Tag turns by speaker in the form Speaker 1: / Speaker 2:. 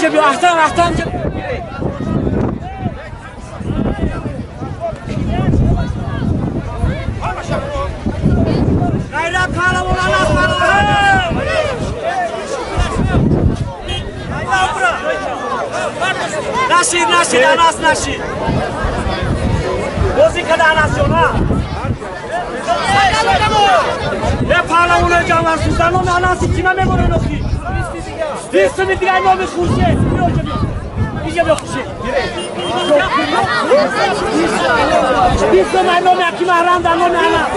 Speaker 1: Инҷа биё, Ахтам, Ахтам. Ғайрат паҳлавон, Анас паҳлавон. Нашид, нашид, Анас нашид. Бозӣ када Анас ҷон, ҳа? Е паҳлавонои ҷанварсӯз, дар номи Анаси кима мемонен охи? Бистуми дигар номи Хуршед. Биё, инҷа биё. Инҷа биё, Хуршед. Бистум номи Аким Аҳрам, дар номи Анас.